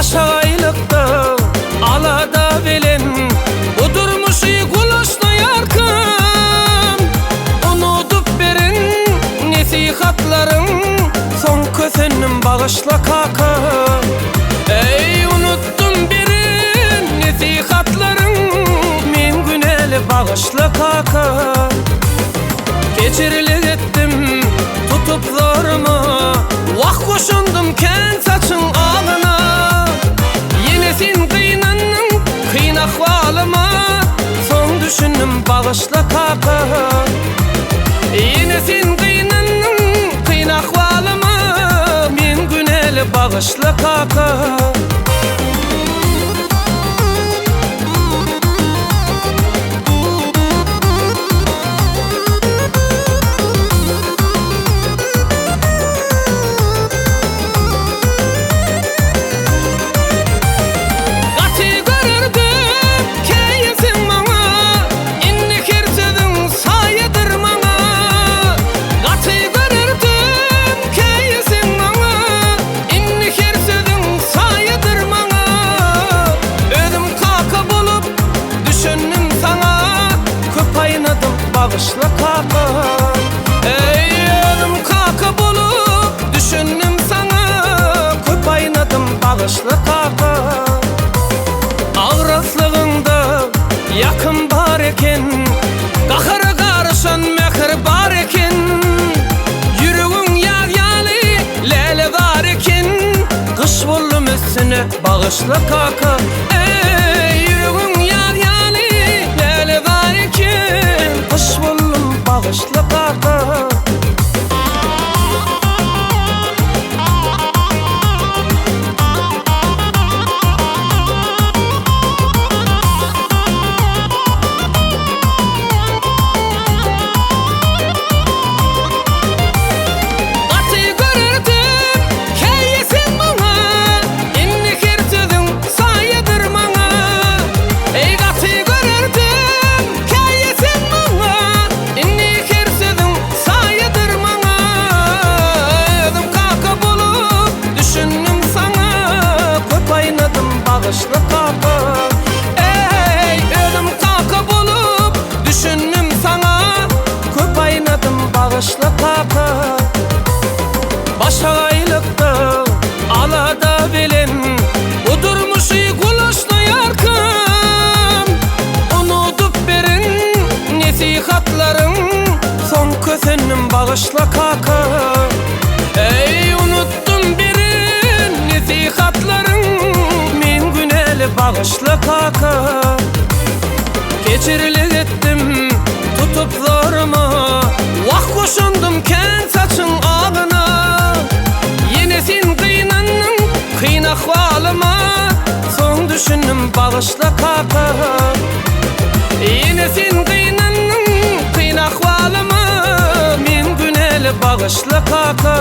Başagaýlykda alada bilen Bu durmuşy gulaçlaýarkam Unudyp beren nesihatlaryň Soň kösendim bagyşla kaka Eý unutdym beren nesihatlaryň Men günäli bagyşla kaka Kejirlik etdim tutup zoruma Wah goşandym kän saçyň agyna Ýene sen gynandyň kyn ahwalyma Soň düşündim bagyşla kaka Ýene sen gynandyň kyn ahwalyma Men günäli bagyşla kaka. Gaty görerdim käýeseň maňa, Indi her sözüň saýadyr maňa. Gaty görerdim käýeseň maňa, Indi her sözüň saýadyr maňa. Özüm kaka bolup düşündim saňa, Köp aýnadym bagyşla kaka. Eý, özüm kaka bolup düşündim saňa, Köp aýnadym bagyşla kaka. Agraslygyňda ýakym bar eken, Gahara garyşan mähir bar eken. Ýüregiň ýaz ýaly lälezar eken, Gyş boldum üstüne bagyşla kaka. Eý, ýüregiň ýaz ýaly lälezar eken, Gyş boldum bagyşla kaka. Gaty görerdim, käýeseň maňa, Indi her sözüň saýadyr maňa. Eý, gaty görerdim, käýeseň maňa, Indi her sözüň saýadyr maňa. Özüm kaka bolup düşündim saňa, Köp aýnadym bagyşla kaka. Eý, özüm kaka bolup düşündim saňa, Köp aýnadym bagyşla kaka. Başagaýlykda alada bilen Bu durmuşy gulaçlaýarkam Unudyp beren nesihatlaryň Soň kösendim bagyşla kaka. Eý, unutdym beren nesihatlaryň Men günäli bagyşla kaka. Kejirlik etdim tutup zoruma, Wah goşandym kän saçyň agyna. Ýene sen gynandyň kyn ahwalyma, Soň düşündim bagyşla kaka. Ýene sen gynandyň kyn ahwalyma, Men günäli bagyşla kaka.